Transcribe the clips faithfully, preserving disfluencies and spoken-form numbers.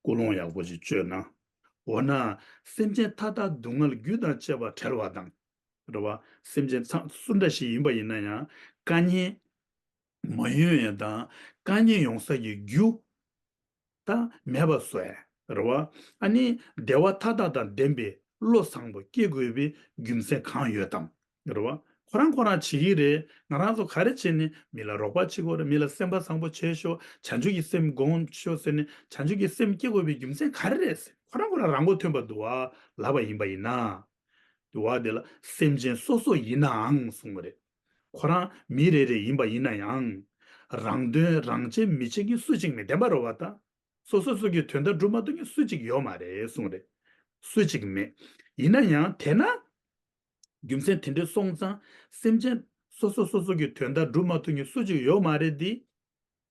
སྐུལ་སློང་ཡག་པོ་ཞིག་བཅོས་ན། འོ་ན་སེམས་ཅན་མཐའ་དག་སྡུག་བསྔལ་རྒྱུ་དང་བཅས་པ་བྲལ་བ་དང་། རེད་བ། སེམས་ཅན་ཚང་སུ་འདྲ་ཞིག་ཡིན་པ་ཡིན་ན་ཡང་དཀའ་ངལ་མ་ཡོང་ཡ་དང་དཀའ་ངལ་ཡོང་ས་ཀྱི་རྒྱུ་ད་མེད་པ་བཟོ་ཡ་རེད་བ། ཨ་ནི་བདེ་བ་མཐའ་དག་དང་ལྡན་པའི་བློ་བཟང་པོ་སྐྱེ་དགོས་པའི་རྒྱུ་མཚན་གང་ཡོད་དམ། རེད་བ། ཁོ་རང་ཁོ་རང་བྱེད་ཀྱི་རེད། ང་རང་ཚོ་ག་རེ་བྱས་ནས་མི་ལ་རོགས་པ་བྱེད་དགོས་རེད། མི་ལ་སེམས་པ་བཟང་པོ་བྱས་ཤོག་བྱང་ཆུབ་ཀྱི་སེམས་སྒོམ་ཤོག་ཟེར་ནས་བྱང་ཆུབ་ཀྱི་སེམས་སྐྱེ་དགོས་པའི་རྒྱུ་མཚན་ག་རེ་རེད་ཟེར་ཁོ་རང་ཁོ་རང་རང་མགོ་ཐོན་པ་འདུག་བ་ལབ་པ་ཡིན་པ་ཡིན་ན། འདུག་བ་དེ་ལ་སེམས་ཅན་སོ་སོ་ཡིན་ནའང་གསུངས་པ་རེད། ཁོ་རང་མི་རེ་རེ་ཡིན་པ་ཡིན་ན་ཡང་། རང་དོན་རང་གཅེས་མི་བྱེད་མཁན་སུ་གཅིག་མེད་བདེན་པ་རེད་བ་ད། སོ་སོ་སོ་གི་དོན་དག་སྒྲུབ་མ་ཐུབ་མཁན་སུ་གཅིག་ཡོད་མ་རེད་གསུངས་རེད། སུ་གཅིག་མེད། ཡིན་ན་ཡང་དེས་ན། རྒྱུ་མཚན་དེ་འདྲ་སོང་ཙང་སེམས་ཅན་སོ་སོ་སོ་སོ་གི་དོན་དག་སྒྲུབ་མ་ཐུབ་མཁན་སུ་གཅིག་ཡོད་མ་རེད་དེ།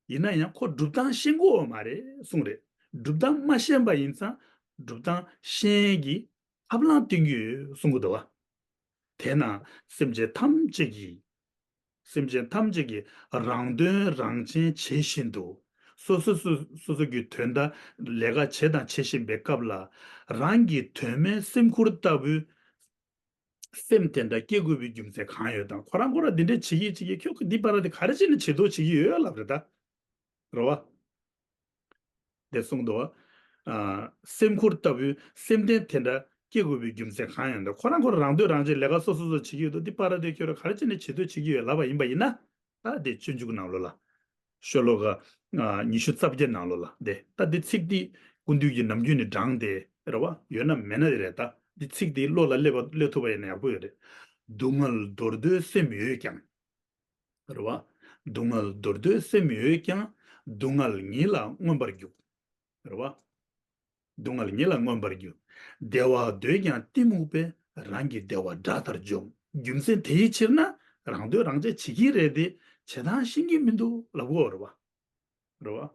ཡིན་ན་ཡང་ཁོ་སྒྲུབ་སྟངས་ཤེས་ཀྱི་ཡོད་མ་རེད་གསུངས་རེད། སྒྲུབ་སྟངས་མ་ཤེས་པ་ཡིན་ཙང་སྒྲུབ་སྟངས་ཤེས་ཀྱི་ཐབས་ལམ་སྟོན་གྱི་ཡོད་གསུང་གི་འདུག་བ། དེས་ན་སེམས་ཅན་ཐམས་ཅད་ཀྱིས། སེམས་ཅན་ཐམས་ཅད་ཀྱིས་རང་དོན་རང་གཅེས་བྱེད་བཞིན་དུ། སོ་སོ་སོ་སོ་སོ་གི་དོན་དག་ལས་ཀ་བྱེད་དང་བྱེད་བཞིན་པའི་སྐབས་ལ། རང་གི་དོན་མེད་སེམས་ཁུར་ལྟ་བུའི་སེམས་དེ་འདྲ་སྐྱེ་དགོས་པའི་རྒྱུ་མཚན་གང་ཡོད་དམ། ཁོ་རང་ཁོ་རང་འདི་འདྲ་བྱེད་ཀྱི་བྱེད་ཀྱི་ཁྱོད་ཀྱི་འདི་པར་དེ་ག་རེ་བྱས་ནས་བྱེད་དོ་བྱེད་ཀྱི་ཡོད་ལབ་རེད་ད། རེད་བ། དེ་གསུངས་འདུག་བ། ཨ། སེམས་ཁུར་ལྟ་བུའི་སེམས་ལྡན་དེ་འདྲ་སྐྱེ་དགོས་པའི་རྒྱུ་མཚན་གང་ཡང་འདུག་ཁོ་རང་ཁོ་རང་རང་འདོད་རང་གཅེས་ལས་ཀ་སོ་སོ་སོ་བྱེད་ཀྱི་ཡོད་དོ། འདི་པར་དེ་ཁྱོད་རང་ག་རེ་བྱས་ནས་བྱེད་འདོད་བྱེད་ཀྱི་ཡོད་ལབ་པ་ཡིན་པ་ཡིན་ན། ད་དེ་སྤྱོད་འཇུག་ནང་ལོགས་ལ། ཤོ་ལོ་ཀ་ཉི་ཤུ་རྩ་བརྒྱད་ནང་ལོགས་ལ་དེ་ད་འདི་ཚིག་འདི་སྐུ་མདུན་གྱིས་ནམ་རྒྱུན་ནས་དྲངས་ཏེ་རེད་བ། ཡོད་ན་མེད་ན་དེ་རེད་ད། འདི་ཚིག་འདི་བློ་ལ་སླེབས་པ་སླེབས་ཐུབ་པ་ཡིན་ན་ཡག་པོ་ཡོད་རེད། སྡུག་བསྔལ་འདོར་འདོད་སེམས་ཡོད་ཀྱང་། རེད་བ། སྡུག་བསྔལ་འདོར་འདོད་སེམས་ཡོད་ཀྱང་། སྡུག་བསྔལ་ཉིད་ལ་མངོན་པར་རྒྱུག་རེད་བ། སྡུག་བསྔལ་ཉིད་ལ་མངོན་པར་རྒྱུག་བདེ་བ་འདོད་ཀྱང་གཏི་མུག་པས། རང་གི་བདེ་བ་དགྲ་ལྟར་འཇོམས། རྒྱུ་མཚན་དེའི་ཕྱིར་ན་རང་འདོད་རང་གཅེས་བྱེད་ཀྱི་རེད་དེ། བྱེད་སྟངས་ཤེས་ཀྱི་མི་འདུག་ལབ་དགོས་རེད་བ། རེད་བ།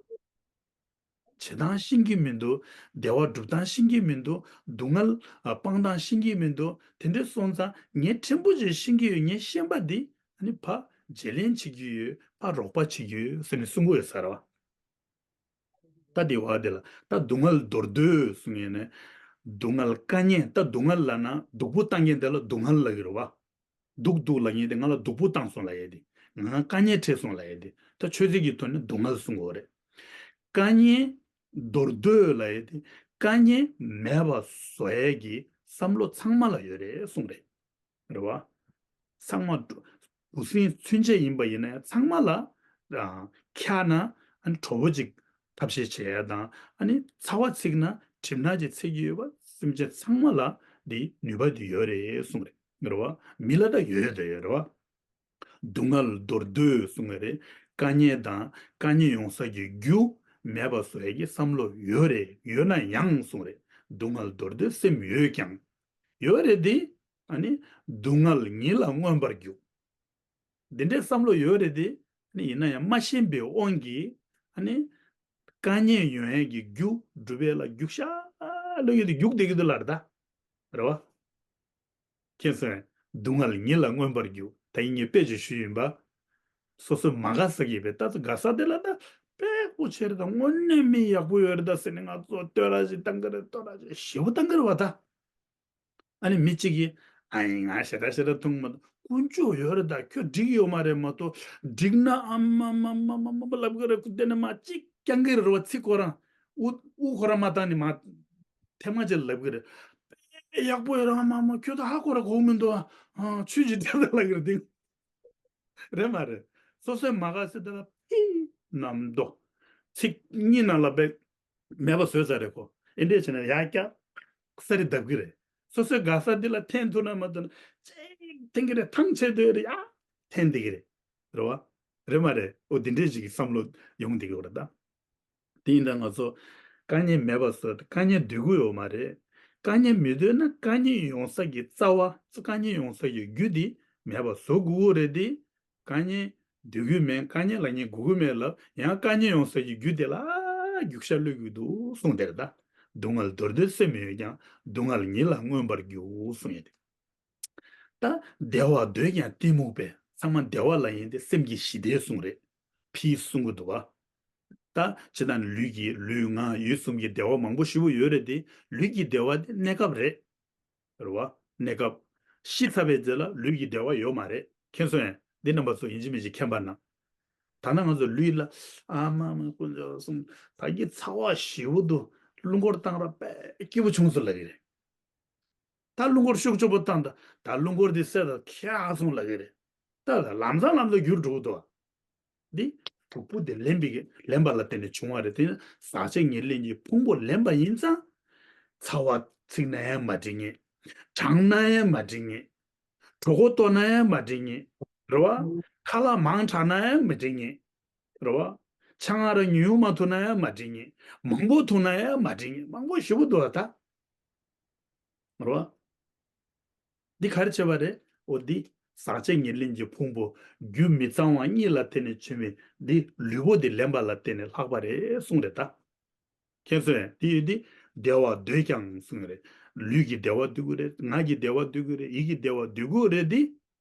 བྱེད་སྟངས་ཤེས་ཀྱི་མི་འདུག་བདེ་བ་སྒྲུབ་སྟངས་ཤེས་ཀྱི་མི་འདུག་སྡུག་བསྔལ་ཨ་སྤང་སྟངས་ཤེས་ཀྱི་མི་འདུག་དེ་འདྲ་སོང་ཙང་ངས་ཕྲན་བུ་ཅིག་ཤེས་ཀྱི་ཡོད། ངས་ཤེས་པ་འདི་ཨ་ནི་ཕར་བརྗེ་ལེན་བྱེད་ཀྱི་ཡོད། ཕར་རོགས་པ་བྱེད་ཀྱི་ཡོད་ཟེར་ནས་གསུང་གི་ཡོད་ས་རེད་བ། ད་དེ་བ་དེ་ལ་ད་སྡུག་བསྔལ་འདོར་འདོད་གསུང་ཡས་ནས། སྡུག་བསྔལ་དཀའ་ངལ་ད་སྡུག་བསྔལ་ལབ་ན་སྡུག་པོ་བཏང་མཁན་དེ་ལ་སྡུག་བསྔལ་ལབ་ཀྱི་རེད་བ། སྡུག་སྡུག་ལབ་མཁན་དེ་ང་ལ་སྡུག་པོ་བཏང་སོང་ལབ་ཡས་དེ། ང་དཀའ་ངལ་འཕྲད་སོང་ལབ་ཡས་དེ། ད་ཆོས་ཚིག་གི་ཐོག་ནས་སྡུག་བསྔལ་གསུང་གི་ཡོད་རེད། དཀའ་ངལ་འདོར་འདོད་ལབ་ཡས་དེ་དཀའ་ངལ་མེད་པ་བཟོ་ཡས་ཀྱི་བསམ་བློ་ཚང་མ་ལ་ཡོད་རེད་གསུངས་རེད། རེད་བ། ཚང་མ་འབུ་སྲིན་ཚུན་ཆད་ཡིན་པ་ཡིན་ན་ཡང་ཚང་མ་ལ་ཨ་འཁྱག་ན་ཨ་ནི་གྲོགས་པོ་ཅིག་ཐབས་ཤེས་བྱེད་ཡ་དང་། ཨ་ནི་ཚ་བ་ཚིག་ན་གྲིབ་ནག་ཅིག་འཚེར་གྱི་ཡོད་པ། སེམས་ཅན་ཚང་མ་ལ་འདི་ནུས་པ་འདི་ཡོད་རེད་གསུངས་རེད། རེད་བ། མི་ལ་ད་ཡོད་ད་ཡོད་རེད་བ། སྡུག་བསྔལ་འདོར་འདོད་གསུངས་པ་རེད། དཀའ་ངལ་དང་དཀའ་ངལ་ཡོང་ས་ཀྱི་རྒྱུ་མེད་པ་བཟོ་ཡ་གི་བསམ་བློ་ཡོད་རེད། ཡོད་ན་ཡང་གསུངས་རེད། སྡུག་བསྔལ་འདོར་འདོད་སེམས་ཡོད་ཀྱང་། ཡོད་རེད་དེ། ཨ་ནི་སྡུག་བསྔལ་ཉིད་ལ་མངོན་པར་རྒྱུག་འདི་འདྲའི་བསམ་བློ་ཡོད་རེད་དེ། ཨ་ནི་ཡིན་ན་ཡང་མ་ཤེས་པའི་དབང་གིས་ཨ་ནི་དཀའ་ངལ་ཡོང་ཡས་ཀྱི་རྒྱུ་སྒྲུབ་ཡས་ལ་རྒྱུག་ཤག་ལབ་ཡོད་དེ། རྒྱུག་བསྡད་ཀྱི་འདུག་ལབ་རེད་ད། རེད་བ། མཁྱེན་སོང་ངས། སྡུག་བསྔལ་ཉིད་ལ་མངོན་པར་རྒྱུག་ད་ཡིན་ངས་དཔེ་ཅིག་ཞུས་ཡིན་པ། སོ་སོས་མ་དགའ་ས་གི་བས་ད་ཚོ་དགའ་ས་དེ་ལ་ད་དཔེ་ཁོ་ཆེ་རེད་ད། དངོས་གནས་མི་ཡག་པོ་ཡོད་རེད་ད་ཟེར་ནས་ང་ཚོ་བསྟོད་ར་ཞིག་བཏང་གི་རེད། བསྟོད་ར་ཞིག་ཞེ་པོ་བཏང་གི་རེད་བ་ད། ཨ་ནི་མི་གཅིག་གིས་ཨ་ཡིན་ང་ཞེ་དྲག་ཞེ་དྲག་མཐོང་མ་གཏོགས་དཀོན་མཆོག་ཡོད་རེད་ད། ཁྱོད་འགྲིག་ཡོད་མ་རེད་མ་གཏོགས་འགྲིག་ན་ཨ་མ་མ་མ་མ་མ་ལབ་གི་རེད། ཁོ་དེ་ནས་མ་གཅིག་རྐྱང་གི་རེད་བ། ཚིག་ཁོ་རང་དབུ་དབུ་ཁོ་རང་མ་བཏང་ནས་མ་ཐེངས་མ་གཅིག་ལབ་གི་རེད། དཔེ་ཡག་པོ་ཡོད་རེད། ཨ་མ་མ་ཁྱོད་ད་ཧ་གོ་ར་གོ་མི་འདུག་ཨ་ཆུ་ཅིག་སྤྲད་ད་ལབ་གི་རེད་དེ། རེད་མ་རེད། སོ་སོའི་མ་དགའ་ས་དེ་ལ་ཕི་ནམ་རྡོ། ཚིག་གཉིས་ནང་ལ་བས་མེད་པ་བཟོས་ཚར་རེད་ཁོ། ཨེ་འདྲས་བྱས་ན་ཡར་བཀྱག་ས་རི་བརྡབ་གི་རེད། སོ་སོའི་དགའ་ས་འདི་ལ་འཐེན་ཐུབ་ན་མ་ཐུབ་ན་ཅིག་འཐེན་གི་རེད། ཐང་ཆད་དུས་རེད་ཡ་འཐེན་བསྡད་གི་རེད། རེད་བ། རེད་མ་རེད། འོ་འདི་འདྲས་ཞིག་གི་བསམ་བློ་ཡོང་བསྡད་གི་རེད་ད། དེ་ཡིན་ད་ང་ཚོ་དཀའ་ངལ་མེད་པ་བཟོ། དཀའ་ངལ་འདོད་གི་ཡོད་མ་རེད། དཀའ་ངལ་མི་འདོད་ན་དཀའ་ངལ་ཡོང་ས་གི་རྩ་བ། དཀའ་ངལ་ཡོང་ས་གི་རྒྱུ་འདི་མེད་པ་བཟོ་དགོས་ཀྱི་རེད་དེ། དཀའ་ངལ་འདོད་ཀྱི་མེད། དཀའ་ངལ་ལབ་མཁན་དགོས་ཀྱི་མེད་ལབ། ཡང་དཀའ་ངལ་ཡོང་ས་ཀྱི་རྒྱུ་དེ་ལ་རྒྱུག་ཤར་གློད་ཀྱི་འདུག་གསུངས་དེ་རེད་ད། སྡུག་བསྔལ་འདོར་འདོད་སེམས་ཡོད་ཀྱང་། སྡུག་བསྔལ་ཉིད་ལ་མངོན་པར་རྒྱུག་གསུངས་ཡོད་དེ། ད་བདེ་བ་འདོད་ཀྱང་གཏི་མུག་པས། ཚང་མ་བདེ་བ་ལབ་མཁན་དེ་སེམས་ཀྱི་ཞི་བདེ་གསུངས་རེད། ཕིས་གསུང་གི་འདུག་བ། ད་ཇི་ལྟར་ལུས་ཀྱི་ལུས་ངག་ཡིད་གསུམ་གྱི་བདེ་བ་མང་པོ་ཞེ་པོ་ཡོད་རེད་དེ། ལུས་ཀྱི་བདེ་བ་དེ་གནས་སྐབས་རེད། རེད་བ། གནས་སྐབས། ཤི་ཚར་བའི་རྗེས་ལ་ལུས་ཀྱི་བདེ་བ་ཡོད་མ་རེད། མཁྱེན་སོང་ངས། འདི་རྣམ་པ་ཚོ་ཡིན་གཅིག་མིན་གཅིག་མཁྱེན་པ་ན། ད་ནང་ང་ཚོ་ལུས་ལ། ཨ་མ་མ་དཀོན་མཆོག་གསུམ། ད་གི་ཚ་བ་ཞེ་པོ་འདུག་རླུང་འཁོར་བཏང་ར་དཔེ་སྐྱིད་པོ་བྱུང་སོང་ལབ་ཀྱི་རེད། ད་རླུང་འཁོར་ཤུགས་ཆེན་པོ་བཏང་ད། ད་རླུང་འཁོར་འདི་སད་ད་ཁྱག་སོང་ལབ་ཀྱི་རེད། ད་ལམ་སང་ལམ་སང་འགྱུར་འགྲོ་གི་འདུག་འདི་གཟུགས་པོ་དེ་ལེན་པའི་གི་ལེན་པ་ལ་བརྟེན་ནས་བྱུང་བ་རེད། དེ་ནི་ཟག་བཅས་ཉེར་ལེན་གྱི་ཕུང་པོ་ལེན་པ་ཡིན་ཙང་། ཚ་བ་ཚིག་ན་ཡང་མ་འགྲིག་ངེས། གྲང་ན་ཡང་མ་འགྲིག་ངེས། གྲོད་ཁོག་ལྟོགས་ན་ཡང་མ་འགྲིག་ངེས། རེད་བ། ཁ་ལག་མང་དྲགས་ན་ཡང་མ་འགྲིག་ངེས། རེད་བ། ཆང་ཨ་རག་ཉུང་ཉུང་མ་འཐུང་ན་ཡང་མ་འགྲིག་ངེས། མང་པོ་འཐུང་ན་ཡང་མ་འགྲིག་ངེས། མང་པོ་ཞེ་པོ་འདུག་བ་ད། རེད་བ། འདི་ག་རེ་བྱས་པ་རེད། འོ་འདི་ཟག་བཅས་ཉེར་ལེན་གྱི་ཕུང་པོ་རྒྱུ་མི་གཙང་བ་གཉིས་ལ་བརྟེན་ནས་བྱུང་བའི་འདི་ལུས་པོ་འདི་ལེན་པ་ལ་བརྟེན་ནས་ལྷག་པ་རེད་གསུངས་རེད་ད། མཁྱེན་སོང་ངས། དེ་ཡོད་དེ་བདེ་བ་འདོད་ཀྱང་གསུངས་རེད། ལུས་ཀྱི་བདེ་བ་འདོད་ཀྱི་རེད། ངག་གི་བདེ་བ་འདོད་ཀྱི་རེད། ཡིད་ཀྱི་བདེ་བ་འདོད་ཀྱི་རེད་དེ།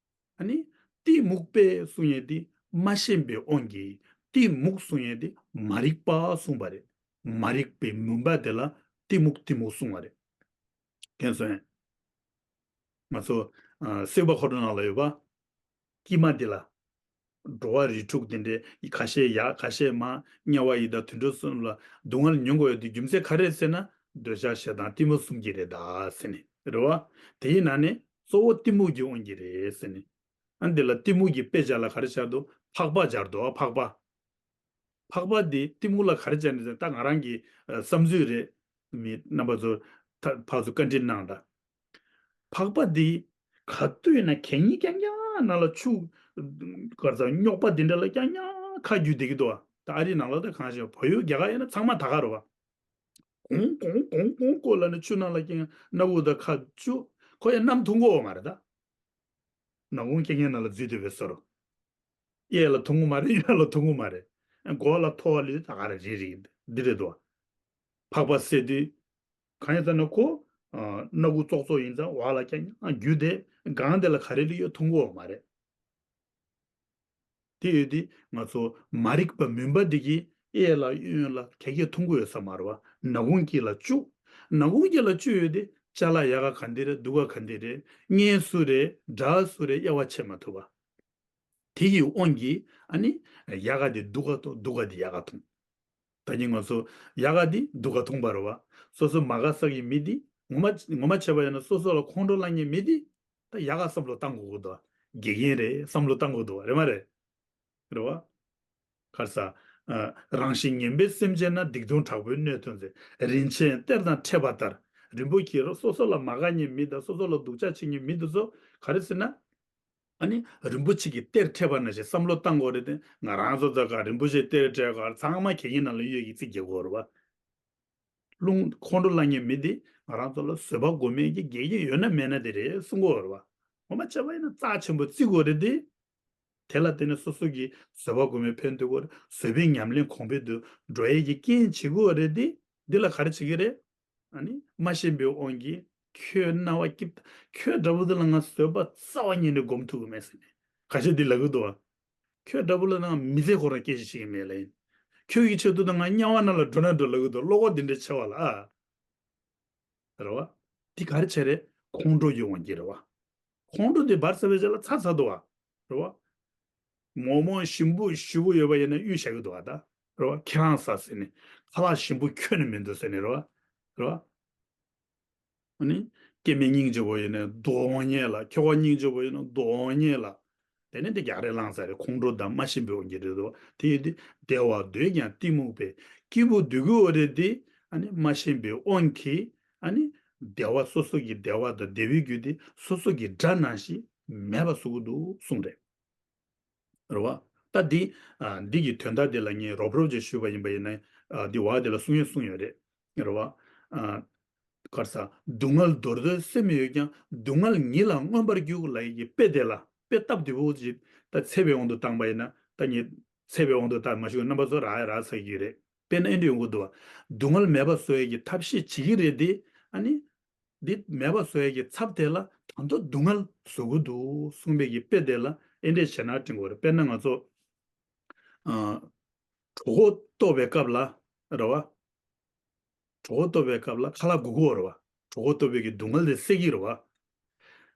ཨ་ནི་གཏི་མུག་པས་གསུང་ཡས་དེ་མ་ཤེས་པའི་དབང་གིས་གཏི་མུག་གསུང་ཡས་དེ་མ་རིག་པ་གསུངས་པ་རེད། མ་རིག་པའི་མུན་པ་དེ་ལ་གཏི་མུག་གཏི་མུག་གསུང་བ་རེད། མཁྱེན་སོང་ངས། ང་ཚོ་ཨ་སྲིད་པ་འཁོར་ལོ་ནང་ལ་ཡོད་པ། དཀྱིལ་མ་འདི་ལ། འགྲོ་བ་རིགས་དྲུག་འདི་འདྲའི་ཁ་ཤས་ཡག་ཁ་ཤས་མ། དམྱལ་བ་ཡི་དྭགས་དུད་འགྲོ་གསུམ་ལ་སྡུག་བསྔལ་མྱོང་དགོས་ཡོད་དེ་རྒྱུ་མཚན་ག་རེ་རེད་ཟེར་ན། འདོད་ཆགས་ཞེ་སྡང་གཏི་མུག་གསུམ་གྱིས་རེད་ད་ཟེར་ནས་རེད་བ། དེའི་ནང་ནས་གཙོ་བོ་གཏི་མུག་གི་དབང་གིས་རེད་ཟེར་ནས། ཨ་འདི་ལ་གཏི་མུག་གི་དཔེ་སྦྱར་ལ་ག་རེ་སྦྱར་འདུག་ཕག་པ་སྦྱར་འདུག་ཨ་ཕག་པ། ཕག་པ་འདི་གཏི་མུག་ལ་ག་རེ་སྦྱར་ནས་ཟེར་ན། ད་ང་རང་གི་ཨ་བསམ་ཚུལ་རེད། མི་རྣམ་པ་ཚོ་ད་ཕར་ཚུར་བཀའ་འདྲི་གནང་ད། ཕག་པ་འདི་ག་དུས་ཡིན་ན་གད་སྙིགས་རྐྱང་རྐྱང་ནང་ལ་ཆུ། ག་རེ་ཟ། རྙོག་པ་འདི་འདྲ་ལ་རྐྱང་རྐྱང་ཁ་བརྒྱུད་བསྡད་ཀྱི་འདུག་ཨ། ད་ཨ་རིའི་ནང་ལ་ད་གང་ཞིག་བལ་ཡུལ་རྒྱ་གར་ཡིན་ན་ཚང་མ་ད་ག་རེད་བ། གོང་གོང་གོང་གོང་བསྐོར་ལ་ནི་ཆུ་ནང་ལ་རྐྱང་སྣ་བུག་དང་ཁ་བཅུག་ཁོ་ཡང་ནམ་འཐུང་གི་ཡོད་མ་རེད་ད། སྣ་ཁུང་རྐྱང་རྐྱང་ནང་ལ་འཛུལ་བསྡད་པའི་བཟོ་འདྲ། གཡས་ལ་འཐུང་གི་མ་རེད། གཡོན་ལ་འཐུང་གི་མ་རེད། མགོ་ལ་ཐོ་བ་ལུས་ད་ག་རེ་རེད་རེད་འདི་རེད་འདུག་ཕག་པ་བསད་དུས། གང་ཡིན་ཟེར་ན་ཁོ། ཨ་སྣ་ཁུང་ཙོག་ཙོག་ཡིན་ཙང་འོག་ལ་རྐྱང་རྐྱང་རྒྱུ་དེ་སྒང་དེ་ལ་ག་རེ་ལུས་ཡོད་འཐུང་གི་ཡོད་མ་རེད། དེ་ཡོད་དེ་ང་ཚོ་མ་རིག་པ་མུན་པ་འདི་གིས་གཡས་ལ་གཡོན་ལ་ག་གེ་འཐུང་གི་ཡོད་ས་མ་རེད་བ། སྣ་ཁུང་དཀྱིལ་ལ་བཅུག་སྣ་ཁུང་དཀྱིལ་ལ་བཅུག་ཡོད་དེ་ཅ་ལག་ཡག་ག་ག་འདི་རེད། སྡུག་ག་ག་འདི་རེད། མངར་སུ་རེད། དྲག་སུ་རེད། དབྱེ་བ་ཕྱེ་མ་ཐུབ་པ། དེ་ཡི་དབང་གིས་ཨ་ནི་ཡག་ག་དེ་སྡུག་ག་འཐུང་། སྡུག་ག་དེ་ཡག་ག་འཐུང་། ད་གིན་ང་ཚོ་ཡག་ག་དེ་སྡུག་ག་འཐུང་བ་རེད་བ། སོ་སོ་མ་དགའ་ས་གི་མི་དེ་ངོ་མ་ངོ་མ་བྱས་པ་ཡིན་ན་སོ་སོ་ལ་ཁོང་ཁྲོ་ལངས་མཁན་མི་དེ་ད་ཡག་ག་བསམ་བློ་བཏང་དགོས་ཀྱི་འདུག་དགེ་རྒན་རེད་བསམ་བློ་བཏང་དགོས་འདུག་རེད་མ་རེད། རེད་བ། ག་རེ་ཟ། ཨ་རང་བཞིན་ངན་པའི་སེམས་ཅན་ན། སྡིག་ལྟུང་དྲག་པོའི་གནོད་དོན་ཟེར། རིན་ཆེན་གཏེར་དང་འཕྲད་པ་ལྟར། རིན་པོ་ཆེ་ར་སོ་སོ་ལ་མ་དགའ་མཁན་མི་དང་སོ་སོ་ལ་སྡུག་ཅག་བྱེད་མཁན་མི་དེ་ཚོ་ག་རེ་ཟེར་ན། ཨ་ནི་རིན་པོ་ཆེ་གི་གཏེར་འཕྲད་པ་ནང་བཞིན་བསམ་བློ་བཏང་དགོས་རེད་དེ། ང་རང་ཚོ་ད་ག་རིན་པོ་ཆེ་གཏེར་འཕྲད་ག་ཚང་མ་གད་སྙིགས་ནང་ལ་གཡུག་གི་རྩིས་རྒྱག་དགོས་རེད་བ། རླུང་ཁོང་ཁྲོ་ལངས་མཁན་མི་དེ་ང་རང་ཚོ་ལ་བཟོད་པ་སྒོམ་མཁན་གྱི་དགེ་རྒན་ཡོད་ན་མེད་ན་དེ་རེད་གསུང་གི་ཡོད་རེད་བ། ངོ་མ་བྱས་པ་ཡིན་ན་རྩ་ཆེན་པོ་བརྩི་དགོས་རེད་དེ། དེ་ལ་བརྟེན་ནས་སོ་སོ་གི་བཟོད་པ་སྒོམ་པའི་ཕན་ཐོགས་དགོས་རེད། བཟོད་པའི་ཉམས་ལེན་གོང་འཕེལ་དུ་འགྲོ་ཡས་ཀྱི་རྐྱེན་བྱེད་དགོས་རེད་དེ། འདི་ལ་ག་རེ་བྱེད་ཀྱི་རེད། ཨ་ནི་མ་ཤེས་པའི་དབང་གིས་ཁྱོད་རྣ་བ་སྐྱིད། ཁྱོད་འདྲ་པོ་དེ་ལ་ང་བཟོད་པ་རྩ་བ་ཉིད་ནས་སྒོམ་ཐུབ་ཀྱི་མེད་ཟེར་ནས་ཁ་ཤས་འདི་ལབ་ཀྱི་འདུག་བ། ཁྱོད་འདྲ་པོ་ལ་ང་མི་ཚེ་ཁོ་རང་སྐྱེལ་ཞིག་བྱེད་ཀྱི་མེད་ལབ་ཡིན། ཁྱོད་ཀྱི་ཆེད་དུ་ད་ང་དམྱལ་བ་ནང་ལ་འགྲོ་ན་འགྲོ་ལབ་ཀྱི་འདུག་བློ་ཁོག་འདི་འདྲ་ཆེ་བ་ལ་ཨ། རེད་བ། འདི་ག་རེ་བྱས་རེད། ཁོང་ཁྲོ་ཡི་དབང་གིས་རེད་བ། ཁོང་ཁྲོ་འདི་སྦར་ཚར་བའི་རྗེས་ལ་ཚར་ཚར་འདུག་བ། རེད་བ། མོག་མོག་ཞིམ་པོ་ཞེ་པོ་ཡོད་པ་ཡིན་ན་གཡུག་བཞག་གི་འདུག་བ་ད། རེད་བ། ཁྱེད་རང་ཟ་ཟེར་ནས། ཁ་ལག་ཞིམ་པོ་ཁྱོན་ནས་མི་འདུག་ཟེར་ནས་རེད་བ། རེད་བ། ཨ་ནི། སྐྱེ་དམན་སྙིང་རྗེ་པོ་ཡིན་ན་སྡུག་བསྔལ་ལ། ཁྱོ་ག་སྙིང་རྗེ་པོ་ཡིན་ན་སྡུག་བསྔལ་ལ། དེ་ནས་འདི་རྒྱག་རེས་བླངས་ས་རེད། ཁོང་ཁྲོ་དང་མ་ཤེས་པའི་དབང་གིས་རེད་དོ། དེ་ཡིན་དུས་བདེ་བ་འདོད་ཀྱང་གཏི་མུག་པས། སྐྱིད་པོ་འདོད་ཀྱི་ཡོད་རེད་དེ། ཨ་ནི་མ་ཤེས་པའི་དབང་གིས་ཨ་ནི་བདེ་བ་སོ་སོ་གི་བདེ་བ་དང་བདེ་བའི་རྒྱུ་དེ་སོ་སོ་གི་དགྲ་ནང་བཞིན་མེད་པ་བཟོ་གི་འདུག་གསུངས་རེད། རེད་བ། ད་འདི་ཨ་འདི་གི་དོན་དག་འདི་ལ་ངས་རོབ་རོབ་ཅིག་ཞུས་པ་ཡིན་པ་ཡིན་ན། ཨ་འདི་བ་འདི་ལ་གསུང་ཡས་གསུངས་ཡོད་རེད། རེད་བ། ཨ། ག་རེ་ཟ། སྡུག་བསྔལ་འདོར་འདོད་སེམས་ཡོད་ཀྱང་། སྡུག་བསྔལ་ཉིད་ལ་མངོན་པར་རྒྱུག་ལབ་ཡས་ཀྱི་དཔེ་དེ་ལ། དཔེ་སྟབས་བདེ་པོ་ཅིག་ད་ཚད་པའི་དབང་དུ་བཏང་པ་ཡིན་ན། ད་ངས་ཚད་པའི་དབང་དུ་བཏང་མ་ཞུ་རྣམ་པ་ཚོ་རག་ཡ་རག་ཚར་གྱི་རེད། དཔེར་ན་ཨེ་འདྲ་ཡོང་གི་འདུག་བ། སྡུག་བསྔལ་མེད་པ་བཟོ་ཡས་ཀྱི་ཐབས་ཤེས་བྱེད་ཀྱི་རེད་དེ། ཨ་ནི། འདི་མེད་པ་བཟོ་ཡས་ཀྱི་ཚབ་དེ་ལ་ད་དུང་སྡུག་བསྔལ་བཟོ་གི་འདུག་གསུངས་པའི་གི་དཔེ་དེ་ལ་ཨེ་འདྲས་བྱས་ན་དྲན་གྱི་ཡོད་རེད། དཔེར་ན་ང་ཚོ། ཨ། གྲོད་ཁོག་ལྟོགས་པའི་སྐབས་ལ་རེད་བ། གྲོད་ཁོག་ལྟོགས་པའི་སྐབས་ལ་ཁ་ལག་དགོས་ཀྱི་ཡོད་རེད་བ། གྲོད་ཁོག་ལྟོགས་པའི་གི་སྡུག་བསྔལ་དེ་སེལ་གྱི་རེད་བ།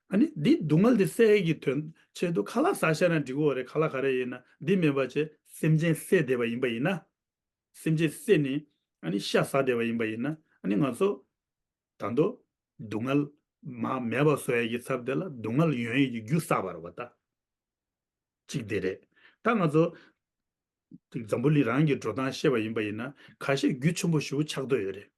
ཨ་ནི་འདི་སྡུག་བསྔལ་དེ་སེལ་གྱི་དོན་ཆེད་དུ་ཁ་ལག་ཟ་ཤེས་ན་འགྲིག་གི་ཡོད་རེད། ཁ་ལག་ག་རེ་ཡིན་ན་འདི་མེད་པ་བྱས་སེམས་ཅན་བསད་བསྡད་པ་ཡིན་པ་ཡིན་ན། སེམས་ཅན་བསད་ནས་ཨ་ནི་ཤ་ཟ་བསྡད་པ་ཡིན་པ་ཡིན་ན་ཨ་ནི་ང་ཚོ་ད་དུང་སྡུག་བསྔལ་མ་མེད་པ་བཟོ་ཡས་ཀྱི་ཚབ་དེ་ལ་སྡུག་བསྔལ་ཡོང་ཡས་ཀྱི་རྒྱུ་བསགས་པ་རེད་བ་ད། གཅིག་དེ་རེད། ད་ང་ཚོ་འཛམ་བུ་གླིང་རང་གི་འགྲོ་སྟངས་བཤད་པ་ཡིན་པ་ཡིན་ན་ཁ་ཤས་རྒྱུ་ཆེན་པོ་ཞེ་པོ་ཆགས་འདོད་ཡོད་རེད།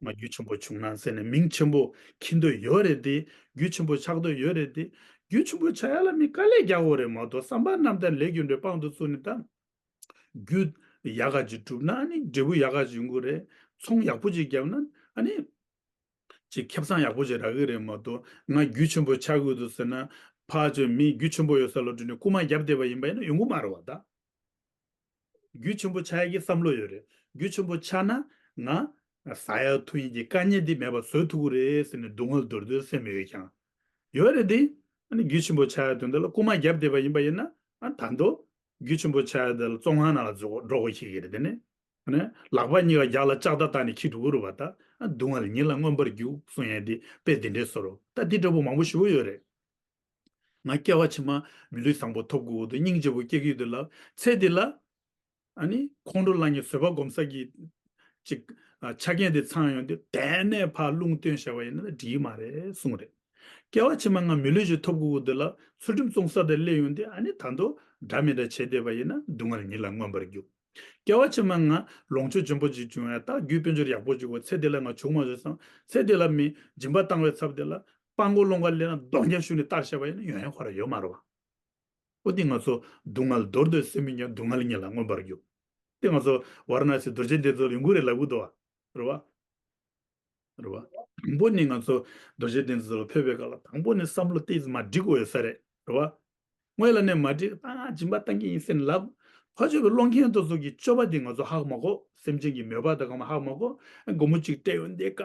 ང་རྒྱུ་ཆེན་པོ་བྱུང་ན་ཟེར་ནས་མིང་ཆེན་པོ་འཁྱེར་འདོད་ཡོད་རེད་དེ། རྒྱུ་ཆེན་པོ་ཆགས་འདོད་ཡོད་རེད་དེ། རྒྱུ་ཆེན་པོ་ཆགས་ཡ་ལ་མི་དཀའ་ལས་རྒྱག་དགོས་རེད་མ་གཏོགས་བསམ་པ་རྣམ་དག་ལས་རྒྱུ་འབྲས་དཔང་དུ་བཙུགས་ནས་ད། རྒྱུ་ཡག་ག་ཅིག་བསྒྲུབ་ན་ཨ་ནི་འབྲས་བུ་ཡག་ག་ཅིག་ཡོང་གི་རེད། ཚོང་ཡག་པོ་ཅིག་བརྒྱབ་ན་ཨ་ནི་ཅིག་ཁེ་བཟང་ཡག་པོ་ཅིག་རག་གི་རེད་མ་གཏོགས་ང་རྒྱུ་ཆེན་པོ་ཆགས་དགོས་འདུག་ཟེར་ན་ཕར་ཚུར་མི་རྒྱུ་ཆེན་པོ་ཡོད་ས་ལ་འགྲོ་ནས་རྐུ་མ་བརྒྱབ་བསྡད་པ་ཡིན་པ་ཡིན་ན་ཡོང་གི་མ་རེད་བ་ད། རྒྱུ་ཆེན་པོ་ཆགས་ཡག་གི་བསམ་བློ་ཡོད་རེད། རྒྱུ་ཆེན་པོ་ཆགས་ན་ང་ཟ་ཡག་འཐུང་ཡག་གི་དཀའ་ངལ་འདི་མེད་པ་བཟོ་ཐུབ་ཀྱི་རེད་ཟེར་ནས་སྡུག་བསྔལ་འདོར་འདོད་སེམས་ཡོད་ཀྱང་ཡོད་རེད་དེ། ཨ་ནི་རྒྱུ་ཆེན་པོ་ཆགས་ཡག་དོན་དག་ལ་རྐུ་མ་བརྒྱབ་བསྡད་པ་ཡིན་པ་ཡིན་ན་ཨ་ད་དུང་རྒྱུ་ཆེན་པོ་ཆགས་ཡག་དེ་ལ་བཙོན་ཁང་ནང་ལ་འགྲོ་འགྲོ་དགོས་ཤེས་ཀྱི་རེད་དེ་ནི། ཨ་ནི་ལག་པ་གཉིས་ཀ་རྒྱག་ལ་ལྕགས་ཐག་བཏགས་ནས་འཁྱེར་འགྲོ་གི་རེད་བ་ད། ཨ་སྡུག་བསྔལ་ཉིད་ལ་མངོན་པར་རྒྱུག་གསུང་ཡག་འདི་དཔེ་འདི་འདྲའི་བཟོ་འདྲ་ད་འདི་འདྲ་པོ་མང་པོ་ཞེ་པོ་ཡོད་རེད། ང་སྐྱེ་བ་ཕྱི་མ་མི་ལུས་བཟང་པོ་ཐོབ་དགོས་འདུག་སྙིང་རྗེ་པོ་སྐྱེ་གི་འདུག་ལབ་ཚེ་འདི་ལ། ཨ་ནི་ཁོང་ཁྲོ་ལངས་ནས་བཟོད་པ་སྒོམ་ས་གི་ཅིག་ཨ་ཆ་རྐྱེན་དེ་ཚང་ཡོང་དུས་དེ་ནས་ཕར་རླུང་བཏོན་བཞག་པ་ཡིན་ན་འགྲིག་གི་མ་རེད་གསུངས་རེད། སྐྱེ་བ་ཕྱི་མ་ང་མི་ལུས་ཅིག་ཐོབ་དགོས་འདུག་ལབ་ཚུལ་ཁྲིམས་བསྲུང་ས་དེ་སླེབས་ཡོང་དུས་ཨ་ནི་ད་དུང་འདྲ་མི་འདྲ་བྱས་བསྡད་པ་ཡིན་ན་སྡུག་བསྔལ་ཉིད་ལ་མངོན་པར་རྒྱུག་སྐྱེ་བ་ཕྱི་མ་ང་ལོངས་སྤྱོད་འཇོན་པོ་ཅིག་བྱུང་ཡ་ད་རྒྱུ་དཔལ་འབྱོར་ཡག་པོ་ཅིག་ཡོད་ཚེ་འདི་ལ་ང་བྱུང་མ་བྱུང་བསམ་ཚེ་འདི་ལ་མི་སྦྱིན་པ་བཏང་བའི་ཚབ་དེ་ལ་སྤྲང་པོ་སློང་ག་སླེབས་ན་རྡོག་རྒྱབ་གཞུས་ནས་བཏང་བཞག་པ་ཡིན་ན་ཡོང་ཡ་ཁོ་རང་ཡོད་མ་རེད་བ། འོ་འདི་ང་ཚོ་སྡུག་བསྔལ་འདོར་འདོད་སེམས་མི་ཉམས་སྡུག་བསྔལ་ཉིད་ལ་མངོན་པར་རྒྱུག་འདི་ང་ཚོ་ཝཱ་ར་ཎ་སི་རྡོ་རྗེ་གདན་ཚོ་ཡོང་གི་རེད་ལབ་གི་འདུག་བ། རེད་བ། རེད་བ། དང་པོ་ནི་ང་ཚོ་རྡོ་རྗེ་གདན་ཚོ་ལ་ཕེབས་པའི་སྐབས་ལ་དང་པོ་ནི་བསམ་བློ་ཏོག་ཙམ་མར་སྒྲིག་དགོས་ཡོད་ས་རེད། རེད་བ། སྔོན་ལ་ནས་མ་སྒྲིག་ཨ་སྦྱིན་པ་བཏང་གི་ཡིན་ཟེར་ནས་ལབ། ཕར་ཕྱོགས་པའི་སློང་མཁན་དེ་ཚོ་གི་སྤྱོད་པ་འདི་ང་ཚོ་ཧ་གོ་མ་གོ་སེམས་ཅན་གྱི་མོས་པ་དང་གང་མ་ཧ་གོ་མ་གོ་སྒོར་མོ་གཅིག་སྤྲད་ཡོང་དེ་ཀ་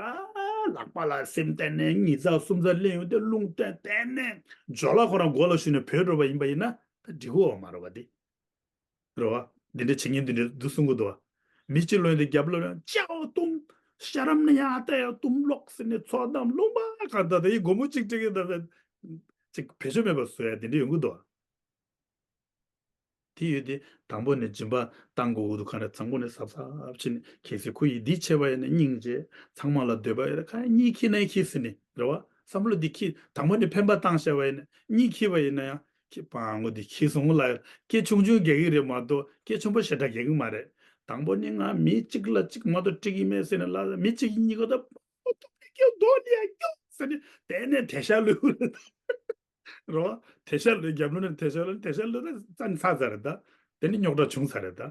ལག་པ་ལ་སེམས་གཏད་ནས་ཉིས་ཚག་སུམ་ཚག་ལེན་ཡོང་དེ་རླུང་བཏོན་བཏོན་ནས་ཇོ་ལ་ཁོ་རང་མགོ་ལ་གཞུས་ནས་བྲོས་འགྲོ་བ་ཡིན་པ་ཡིན་ན་ད་འགྲིག་གི་ཡོད་མ་རེད་བ་འདི། རེད་བ། འདི་འདྲ་བྱེད་མཁན་འདི་འདྲ་འདུག་གསུང་གི་འདུག་བ། མི་གཅིག་ལོན་དེ་རྒྱབ་ལོན་ཅའོ་ཏུམ། ཤ་རམ་ན་ཡ་ཏ་ཡ་ཏུམ་ལོག་ཟེར་ནས་ཚོགས་གཏམ་ལུང་པ་ག་ད་ད་ཡི་སྒོར་མོ་གཅིག་སྤྲད་གི་ད་ད་ཅིག་བེད་སྤྱོད་མེད་པ་བཟོ་ཡ་འདི་འདྲ་ཡོང་གི་འདུག་བ། དེ་ཡོད་དེ་དང་པོ་ནས་སྦྱིན་པ་བཏང་དགོས་འདུག་ག་ནས་དང་པོ་ནས་གཟབ་གཟབ་བྱས་ནས་གལ་སྲིད་ཁོ་ཡིས་འདི་བྱས་པ་ཡིན་ན་སྙིང་རྗེ་ཚང་མ་ལ་འདོད་པ་ཡོད་ད་ག་གཉིད་ཁེལ་ན་ཁེལ་ཟེར་ནས་རེད་བ། བསམ་བློ་འདི་ཁེལ་དང་པོ་ནས་ཕན་པ་བཏང་བཞག་པ་ཡིན་ན་གཉིད་ཁེལ་བ་ཡིན་ན་ཡང་། ཁྱི་སྤྲང་པོ་འདི་ཁྱི་སོང་ལ་སྐད་ཆུང་ཆུང་རྒྱག་གི་རེད་མ་གཏོགས་སྐད་ཆེན་པོ་ཞེ་དྲག་རྒྱག་གི་མ་རེད། དང་པོ་ནི་ང་མི་གཅིག་ལ་གཅིག་མ་གཏོགས་འགྲིག་གི་མེད་ཟེར་ནས་ལ་མི་གཅིག་གཉིས་ཀ་ད་ཨོ་ཐུག་པའི་སྐྱོ་རྡོ་ནི་ཡ་སྐྱོ་ཟེར་ནས་དེ་ནས་དེ་ཤ་ལུས་རེད་རོ། དེ་ཤ་ལུས་རྒྱབ་ལོ་ནས་དེ་ཤ་ལུས་དེ་ཤ་ལུས་ན་རྩ་ནས་ཚར་ཚར་རེད་ད། དེ་ནི་རྙོག་དྲ་བྱུང་ཚར་རེད་ད།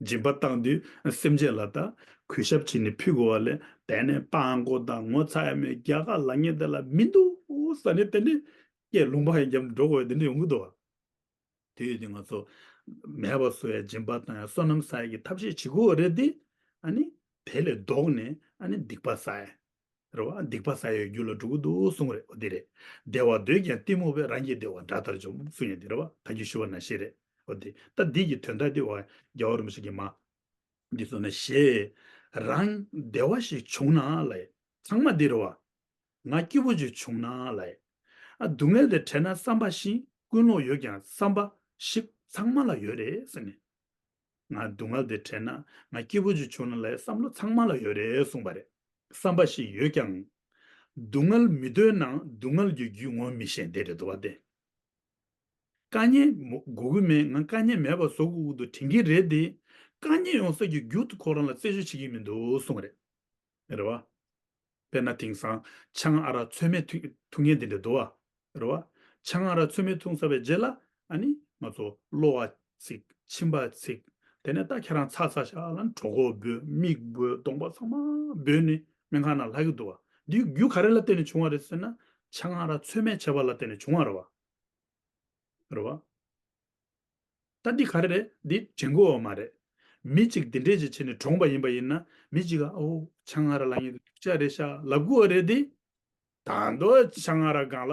སྦྱིན་པ་བཏང་དུས་སེམས་ཅན་ལ་ད་གུས་ཞབས་བྱས་ནས་ཕུལ་དགོས་པ་ལས་དེ་ནས་སྤྲང་པོ་དང་ངོ་ཚ་ཡ་མེད་རྒྱ་གར་ལ་ངེད་དེ་ལ་མི་འདུག་ཟེར་ནས་དེ་ནས། སྐད་ལུང་པ་ཡང་རྒྱབ་འགྲོ་དགོས་དེ་འདྲ་ཡོང་གི་འདུག་བ། དེ་ཡོད་དུས་ང་ཚོ་མེད་པ་བཟོ་ཡ་སྦྱིན་པ་བཏང་ཡ་བསོད་ནམས་བསགས་ཡ་གི་ཐབས་ཤེས་བྱེད་དགོས་རེད་དེ། ཨ་ནི་དེ་ལས་ལྡོག་ནས་ཨ་ནི་སྡིག་པ་བསགས་ཡ་རེད་བ། སྡིག་པ་བསགས་ཡའི་རྒྱུ་ལ་འགྲོ་གི་འདུག་གསུང་རེད། འོ་དེ་རེད། བདེ་བ་འདོད་ཀྱང་གཏི་མུག་པས། རང་གི་བདེ་བ་དགྲ་ལྟར་འཇོམས་གསུང་ཡ་དེ་རེད་བ། ད་གིན་ཞུ་བ་ནང་བཞིན་རེད། འོ་དེ་ད་འདི་གི་དོན་དག་དེ་བ་རྒྱལ་བ་རིན་པོ་ཆེ་གིས་མ། འདི་ཚོ་ནི་ཞེས། རང་བདེ་བ་ཞིག་བྱུང་ན་ལ། ཚང་མ་འདི་རེད་བ། ང་སྐྱིད་པོ་ཅིག་བྱུང་ན་ལ། ཨ་སྡུག་བསྔལ་དེ་བྲལ་ན་བསམ་པ་ཞིག་ཀུན་སློང་ཡོད་ཀྱང་བསམ་པ་ཞིག་ཚང་མ་ལ་ཡོད་རེད་ཟེར་ནས། ང་སྡུག་བསྔལ་དེ་བྲལ་ན་ང་སྐྱིད་པོ་ཅིག་བྱུང་ན་ལ་བསམ་བློ་ཚང་མ་ལ་ཡོད་རེད་གསུངས་པ་རེད། བསམ་པ་ཞིག་ཡོད་ཀྱང་། སྡུག་བསྔལ་མི་འདོད་ན་སྡུག་བསྔལ་གྱི་རྒྱུ་ངོ་མི་ཤེས་འདི་རེད་འདུག་བ་སྟེ། དཀའ་ངལ་མོ་དགོས་ཀྱི་མེད། ང་དཀའ་ངལ་མེད་པ་བཟོ་དགོས་ཀྱི་འདུག་དྲན་གྱི་རེད་དེ། དཀའ་ངལ་ཡོང་ས་ཀྱི་རྒྱུ་དེ་ཁོ་རང་ལ་རྩད་གཅོད་བྱེད་ཀྱི་མི་འདུག་གསུངས་རེད། རེད་བ། དཔེར་ན་དེང་སང་ཆང་ཨ་རག་ཚོད་མེད་འཐུང་འཐུང་མཁན་དེ་འདྲ་འདུག་བ། རེད་བ། ཆང་ཨ་རག་ཚོད་མེད་འཐུང་ཚར་བའི་རྗེས་ལ་ཨ་ནི་ང་ཚོ་གློ་བ་ཚིག་མཆིན་པ་ཚིག་དེ་ནས་ད་ཁྱེད་རང་ཚ་ཚ་ཤག་ལ་གྲོད་ཁོག་འབོད། མིག་འབོད། གདོང་པ་ཚང་མ་འབོད་ནས་སྨན་ཁང་ནང་ལྷག་གི་འདུག་བ། འདི་རྒྱུ་ག་རེ་ལ་བརྟེན་ནས་བྱུང་བ་རེད་ཟེར་ན། ཆང་ཨ་རག་ཚོད་མེད་བྱས་པ་ལ་བརྟེན་ནས་བྱུང་བ་རེད་བ། རེད་བ། ད་འདི་ག་རེ་རེད། འདི་དྲན་གྱི་ཡོད་མ་རེད། མི་གཅིག་འདི་འདྲས་ཅིག་བྱས་ནས་གྲོངས་པ་ཡིན་པ་ཡིན་ན་མི་གཅིག་ག་ཨོ་ཆང་ཨ་རག་ལག་ཉིད་དུ་སྡུག་ཅག་རེད་ཤག་ལབ་དགོས་རེད་དེ། ད་དུང་ཆང་ཨ་རག་སྒང་ལ་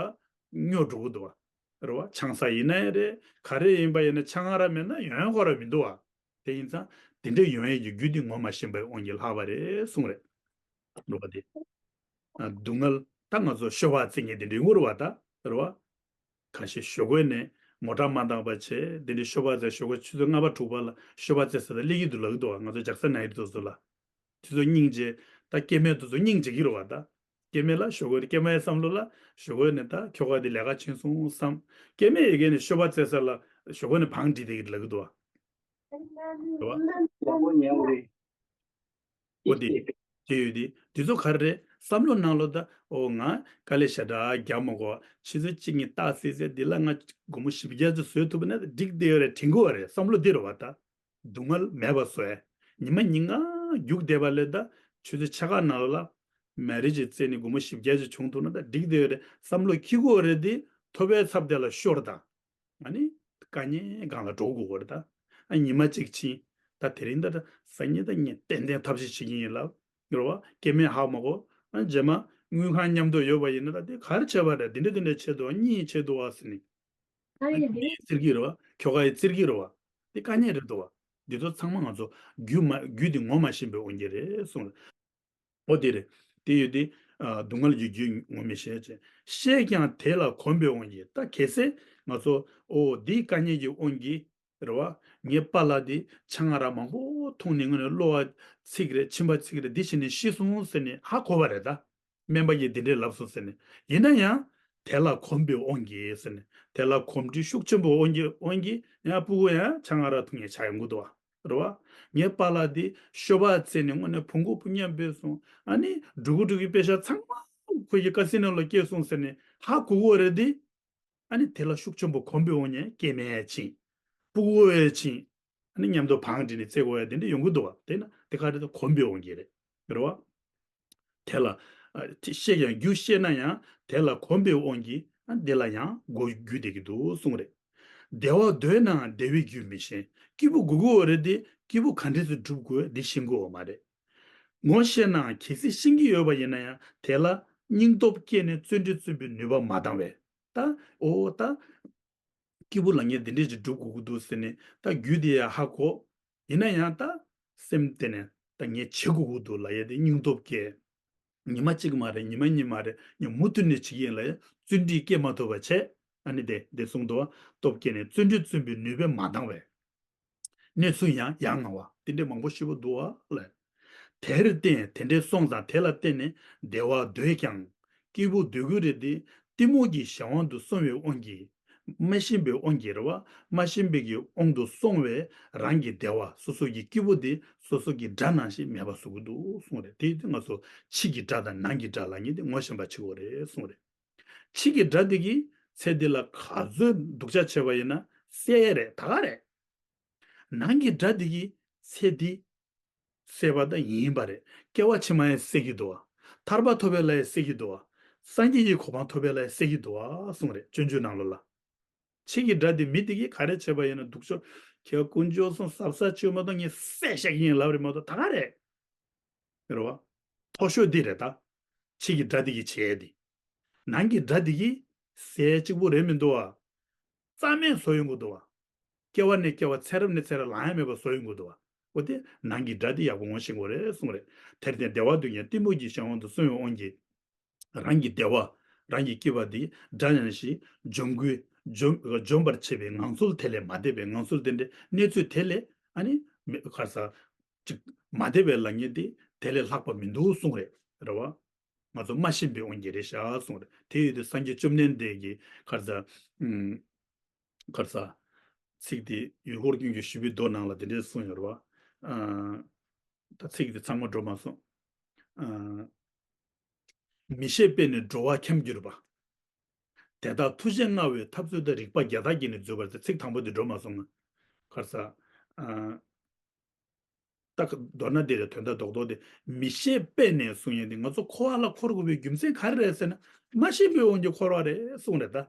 སྨྱོ་འགྲོ་གི་འདུག་བ། རེད་བ། ཆང་ས་ཡིན་ན་ཡང་རེད། ག་རེ་ཡིན་པ་ཡིན་ན་ཆང་ཨ་རག་མེད་ན་ཡོང་ཡོང་ཁོ་ར་མི་འདུག་བ། དེ་ཡིན་ཙང་ དེ་འདྲ་ཡོང་ཡས་ཀྱི་རྒྱུ་དེ་ངོ་མ་ཤེས་པའི་དབང་གིས་ལྷག་པ་རེད་གསུངས་རེད། རེད་བ་དེ། ཨ། སྡུག་བསྔལ་ད་ང་ཚོ་ཤོ་སྦག་རྩེ་མཁན་དེ་འདྲ་ཡོང་གི་རེད་བ་ད། རེད་བ། ཁ་ཤས་ཞོགས་ཀས་ནས་ངོ་སྤྲོད་མ་བཏང་བ་བྱས་དེ་འདྲའི་ཤོ་སྦག་རྩེ། ཞོགས་ཀ་ཆུ་ཚོད་ལྔ་པ་དྲུག་པ་ལ་ཤོ་སྦག་རྩེ་ཟེར་ད་སླེབས་ཀྱི་འདུག་ལབ་ཀྱི་འདུག་བ། ང་ཚོ་ཇག་ས་ན་ཡི་དེ་ཚོ་ལ། དེ་ཚོ་སྙིང་རྗེ། ད་སྐྱེ་དམན་དེ་ཚོ་སྙིང་རྗེ་གི་རེད་བ་ད། སྐྱེ་དམན་ལ་ཞོགས་ཀས་སྐྱེ་དམན་བསམ་བློ་ལ་ཞོགས་ཀས་ནས་ད་ཁྱོ་ག་དེ་ལས་ཀ་ཕྱིན་སོང་བསམ། སྐྱེ་དམན་ཡི་གེ་ནས་ཤོ་སྦག་རྩེ་ས་ལ་ཞོགས་ཀས་ནས་བང་སྒྲིག་བསྡད་ཀྱི་ལབ་ཀྱི་འདུག་བ། རེད་བ། ཡག་པོ་ཉན་རེད། འོ་དེ། དེ་ཡོད་དེ། དེ་ཚོ་ག་རེ་རེད། བསམ་བློ་ནང་ལོགས་ད། ཨོ་ང་དཀའ་ལས་ཞེ་དྲག་རྒྱག་མ་དགོས། ཆུ་ཚོད་གཅིག་གཉིས་ཏག་ཙིག་ཙིག་འདི་ལ་ང་སྒོར་མོ་བཞི་བརྒྱ་ཙམ་བཟོས་ཐུབ་པ་ན་འགྲིག་བསྡད་ཡོད་རེད་དྲན་གྱི་ཡོད་རེད་བསམ་བློ་འདི་རེད་བ་ད། སྡུག་བསྔལ་མེད་པ་བཟོ་ཡ། ཉི་མ་ཉིན་གང་རྒྱུག་བསྡད་པ་ལས་ད། ཆུ་ཚོད་ཕྱེད་ཀ་ནང་ལོགས་ལ། མ་རེད་ཅིག་རྩེ་ནས་སྒོར་མོ་བཞི་བརྒྱ་ཅིག་བྱུང་ཐུབ་ན་ད་འགྲིག་བསྡད་ཡོད་རེད་བསམ་བློ་འཁྱེར་གྱི་ཡོད་རེད་དེ། ཐོབ་པའི་ཚབ་དེ་ལ་ཤོར་དང་། ཨ་ནི། དཀའ་ངལ་སྒང་ལ་འགྲོ་དགོས་པ་རེད་ད། ཨ་ཉི་མ་གཅིག་ཕྱིན། ད་དེ་རིང་ད་ད་སང་ཉིན་ད་ངས་ཏན་ཏན་ཐབས་ཤེས་བྱེད་ཀྱི་ཡིན་ལབ། རེད་བ། སྐྱེ་དམན་ཧ་མ་གོ། ཨ་རྗེས་མ་དངུལ་ཁང་མཉམ་དུ་ཡོད་པ་ཡིན་ན་ད་དེ་ག་རེ་བྱས་པ་རེད། འདི་འདྲ་འདི་འདྲ་བྱས་འདུག་ཨ་གཉིད་ཆད་འདུག་ཨ་ཟེར་ནས། ཨ་ཨ་ཡེ་དེ། ངས་བཙིར་གྱི་རེད་བ། ཁྱོ་ག་ཡིས་བཙིར་གྱི་རེད་བ། དེ་དཀའ་ངལ་རེད་འདུག་བ། འདི་ཚོ་ཚང་མ་ང་ཚོ་རྒྱུ་མ་རྒྱུ་དེ་ངོ་མ་ཤེས་པའི་དབང་གིས་རེད་གསུངས། འོ་དེ་རེད། དེ་ཡོད་དེ། ཨ་སྡུག་བསྔལ་གྱི་རྒྱུ་ངོ་མི་ཤེས་ཅེས། ཤེས་ཀྱང་དེ་ལ་གོམས་པའི་དབང་གིས། ད་གལ་སྲིད་ང་ཚོ་ཨོ་འདིའི་དཀའ་ངལ་གྱི་དབང་གིས་རེད་བ། ངའི་པཱ་ལགས་འདི་ཆང་རག་མང་པོ་འཐུང་ནས་དངོས་གནས་གློ་བ་ཚིག་རེད་མཆིན་པ་ཚིག་རེད་འདི་བྱས་ནས་ཤི་སོང་ཟེར་ནས་ཧ་གོ་བ་རེད་ད། སྨན་པ་གིས་འདི་འདྲས་ལབ་སོང་ཟེར་ནས། ཡིན་ན་ཡང་། དེ་ལ་གོམས་པའི་དབང་གིས་ཟེར་ནས། དེ་ལ་གོམས་འདྲིས་ཤུགས་ཆེན་པོའི་དབང་གིས་དབང་གིས་ཡང་སྤུ་གུ་ཡང་ཆང་རག་འཐུང་མཁན་ཆགས་ཡོང་གི་འདུག་བ། རེད་བ། ངའི་པཱ་ལགས་འདི་ཤོ་སྦག་རྩེ་ནས་དངོས་གནས་བོང་གུ་བུ་མཉམ་སྤེལ་སོང་། ཨ་ནི་འགྲོ་གི་འགྲོ་གི་པེ་ཤག་ཚང་མ་ཁོ་གི་ཀ་སི་ནོ་ལ་སྐྱེལ་སོང་ཟེར་ནས་ཧ་གོ་གི་རེད་དེ། ཨ་ནི་དེ་ལ་ཤུགས་ཆེན་པོ་གོམས་པའི་དབང་གིས་སྐྱེ་དམན་ཕྱིན། སྤུ་གུ་ཕྱིན། ཨ་ནི་མཉམ་དུ་བང་སྒྲིག་ནས་རྩེ་དགོས་ཡ་དེ་འདྲ་ཡོང་གི་འདུག་བ། དེ་ན་དེ་ག་རེ་ད་གོམས་པའི་དབང་གིས་རེད། རེད་བ། དེ་ལ། ཨ་དེ་ཤེས་ཀྱང་རྒྱུ་ཤེས་ན་ཡང་དེ་ལ་གོམས་པའི་དབང་གིས་ཨ་འདི་ལ་ཡང་མགོ་རྒྱུ་བསྡད་ཀྱི་འདུག་གསུངས་རེད། བདེ་བ་འདོད་ནའང་བདེ་བའི་རྒྱུ་མི་ཤེས། སྐྱིད་པོ་དགོས་ཀྱི་ཡོད་རེད་དེ་སྐྱིད་པོ་ག་འདྲས་སེ་སྒྲུབ་དགོས་འདི་ཤེས་ཀྱི་ཡོད་མ་རེད། ངོ་ཤེས་ནའང་གལ་སྲིད་ཤེས་ཀྱི་ཡོད་པ་ཡིན་ན་ཡང་དེ་ལ་སྙིང་སྟོབས་སྐྱེས་ནས་བརྩོན་འགྲུས་བརྩོན་པའི་ནུས་པ་མ་འདང་བས། ད་ཨོ་ད། སྐྱིད་པོ་ལ་ངས་འདི་འདྲས་ཅིག་སྒྲུབ་དགོས་ཀྱི་འདུག་ཟེར་ནས་ད་རྒྱུ་དེ་ཡང་ཧ་གོ། ཡིན་ན་ཡང་ད་སེམས་གཏིང་ནས་ད་ངས་བྱེད་དགོས་ཀྱི་འདུག་ལབ་ཡ་དེ་སྙིང་སྟོབས་སྐྱེ། ཉི་མ་གཅིག་མ་རེད་ཉི་མ་གཉིས་མ་རེད་ངས་མུ་མཐུད་ནས་བྱེད་ཀྱི་ཡིན་ལབ་ཡ་བརྩོན་འགྲུས་སྐྱེ་མ་ཐུབ་པ་བྱས། ཨ་ནི་དེ་དེ་གསུངས་འདུག་བ། སྟོབས་སྐྱེས་ནས་བརྩོན་འགྲུས་བརྩོན་པའི་ནུས་པས་མ་འདང་བས། གནས་ཚུལ་ཡང་ཡང་ང་བ་དེ་འདྲའི་མང་པོ་ཞེ་པོ་འདུག་བ་ལས། དེར་བརྟེན་དེ་འདྲའི་སོང་ཙང་དེ་ལ་བརྟེན་ནས་བདེ་བ་འདོད་ཀྱང་། སྐྱིད་པོ་འདོད་ཀྱི་རེད་དེ། གཏི་མུག་གི་གཞན་དབང་དུ་སོང་བའི་དབང་གིས། མ་ཤེས་པའི་དབང་གིས་རེད་བ། མ་ཤེས་པའི་གི་དབང་དུ་སོང་བས་རང་གི་བདེ་བ་སོ་སོ་གི་སྐྱིད་པོ་དེ་སོ་སོ་གི་དགྲ་ནང་བཞིན་མེད་པ་བཟོ་གི་འདུག་གསུངས་རེད། དེ་ཡིན་དུས་ང་ཚོ་ཕྱི་གི་དགྲ་དང་ནང་གི་དགྲ་ལབ་མཁན་དེ་ངོ་ཤེས་པ་བྱེད་དགོས་རེད་གསུངས་རེད། ཕྱི་གི་དགྲ་དེ་གིས་ཚེ་འདི་ལ་ག་ཚོད་སྡུག་ཅག་བྱས་པ་ཡིན་ན་བསད་ཡས་རེད་ད་ག་རེད། ནང་གི་དགྲ་དེ་གིས་ཚེ་འདི་བསད་པ་ད་ཡིན་པ་རེད། སྐྱེ་བ་ཕྱི་མ་ཡང་བསད་ཀྱི་འདུག་བ། ཐར་པ་ཐོབ་པའི་ལ་ཡང་བསད་ཀྱི་འདུག་བ། སངས་རྒྱས་ཀྱི་གོ་འཕང་ཐོབ་པའི་ལ་ཡང་བསད་ཀྱི་འདུག་བ་གསུངས་རེད་སྤྱོད་འཇུག་ནང་ལོགས་ལ། ཕྱི་གི་དགྲ་དེ་མི་དེ་གིས་ག་རེ་བྱས་པ་ཡིན་ན་སྡུག་ཅག་ཁྱེད་དཀོན་མཆོག་གསུམ་གཟབ་གཟབ་བྱེད་མ་གཏོགས་ངས་བསད་བཞག་གི་ཡིན་ལབ་རེད་མ་གཏོགས་ད་ག་རེད། རེད་བ། མཐོ་ཤོས་འདི་རེད་ད། ཕྱི་གི་དགྲ་འདི་གིས་བྱས་ཏེ། ནང་གི་དགྲ་འདི་གིས་ཟས་གཅིག་པུ་རེད་མི་འདུག་བ། རྩ་མེད་བཟོ་ཡོང་གི་འདུག་བ། སྐྱེ་བ་ནས་སྐྱེ་བ་ཚེ་རབས་ནས་ཚེ་རབས་ལངས་ཡ་མེད་པ་བཟོ་ཡོང་གི་འདུག་བ། འོ་དེ་ནང་གི་དགྲ་འདི་ཡག་པོ་ངོ་ཤེས་དགོས་རེད་གསུངས་རེད། དེར་བརྟེན་བདེ་བ་འདོད་ཀྱང་གཏི་མུག་གི་གཞན་དབང་དུ་སོང་བའི་དབང་གིས། རང་གི་བདེ་བ། རང་གི་སྐྱིད་པ་འདི་དགྲ་ནང་བཞིན་འཇོམས་དགོས། འཇོམས་འཇོམས་པར་བྱེད་པའི་ངང་ཚུལ་དེ་ལས་མ་འདས་པའི་ངང་ཚུལ་དེ་འདྲའི་གནས་ཚུལ་དེ་ལས་ཨ་ནི་མི་ག་རེ་ཟ། ཅིག་མ་འདས་པའི་ལབ་མཁན་དེ་དེ་ལས་ལྷག་པ་མི་འདུག་གསུངས་རེད། རེད་བ། ང་ཚོ་མ་ཤེས་པའི་དབང་གིས་རེད་ཤག་གསུངས་རེད། དེ་ཡོད་དུས་སངས་རྒྱས་བཅོམ་ལྡན་འདས་ཀྱིས་ག་རེ་ཟ། ཨུམ། ག་རེ་ཟ། ཚིག་དེ་ཡུལ་འཁོར་ཀུན་གྱི་ཞུ་བའི་མདོ་ནང་ལ་དེ་འདྲས་གསུངས་ཡོད་རེད་བ། ཨ། ད་ཚིག་དེ་ཚང་མ་འགྲོ་མ་སོང་། ཨ། མི་ཤེས་པས་ནི་འགྲོ་བ་འཁྱམས་འགྱུར་བ། དེ་དག་མཐུ་ཆེན་མངའ་བའི་ཐབས་ཚུལ་དང་། རིག་པ་རྒྱ་དག་གིས་ནི་འཛོལ་བར་འཚལ། ཚིག་དང་པོ་དེ་འགྲོ་མ་སོང་ང་། ག་རེ་ཟ། ཨ། ད་མདོར་ན་འདི་རེད། དོན་དག་རྡོག་རྡོག་དེ་མི་ཤེས་པས་ནས་གསུང་ཡས་དེ་ང་ཚོ་འཁོར་བ་ལ་འཁོར་དགོས་པའི་རྒྱུ་མཚན་ག་རེ་རེད་ཟེར་ན། མ་ཤེས་པའི་དབང་གིས་འཁོར་བ་རེད་གསུངས་རེད་ད།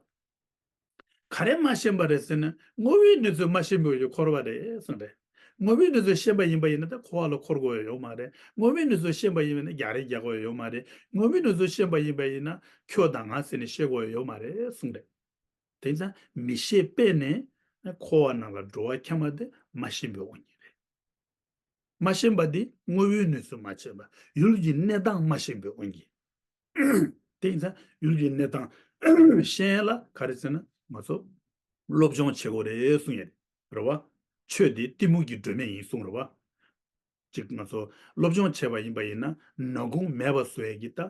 ག་རེ་མ་ཤེས་པ་རེད་ཟེར་ན། དངོས་པོའི་གནས་ཚུལ་མ་ཤེས་པའི་དབང་གིས་འཁོར་བ་རེད་གསུངས་རེད། དངོས་པོའི་གནས་ཚུལ་ཤེས་པ་ཡིན་པ་ཡིན་ན་ད་འཁོར་བ་ལ་འཁོར་དགོས་ཡ་ཡོད་མ་རེད། དངོས་པོའི་གནས་ཚུལ་ཤེས་པ་ཡིན་པ་ཡིན་ན་རྒྱག་རེས་རྒྱག་དགོས་ཡ་ཡོད་མ་རེད། དངོས་པོའི་གནས་ཚུལ་ཤེས་པ་ཡིན་པ་ཡིན་ན་ཁྱོད་དང་ང་ཟེར་ནས་བཤད་དགོས་ཡ་ཡོད་མ་རེད་གསུངས་རེད། དེ་ཙང་མི་ཤེས་པས་ནས་འཁོར་བ་ནང་ལ་འགྲོ་བ་འཁྱམས་པ་དེ་མ་ཤེས་པའི་དབང་གིས་རེད། མ་ཤེས་པ་འདི་དངོས་པོའི་གནས་ཚུལ་མ་ཤེས་པ། ཡུལ་གྱི་གནས་སྟངས་མ་ཤེས་པའི་དབང་གིས། དེ་ཡིན་ཙང་ཡུལ་གྱི་གནས་སྟངས་ཤེས་ཡ་ལ་ག་རེ་ཟེར་ན། ང་ཚོ་སློབ་སྦྱོང་བྱེད་དགོས་རེད་གསུང་ཡ་རེད། རེད་བ། ཆོས་འདི་གཏི་མུག་གི་སྒྲོན་མེ་ཡིན་གསུང་རེད་བ། ཅིག་ང་ཚོ་སློབ་སྦྱོང་བྱས་པ་ཡིན་པ་ཡིན་ན་ནག་ཁུང་མེད་པ་བཟོ་ཡས་ཀྱི་ད་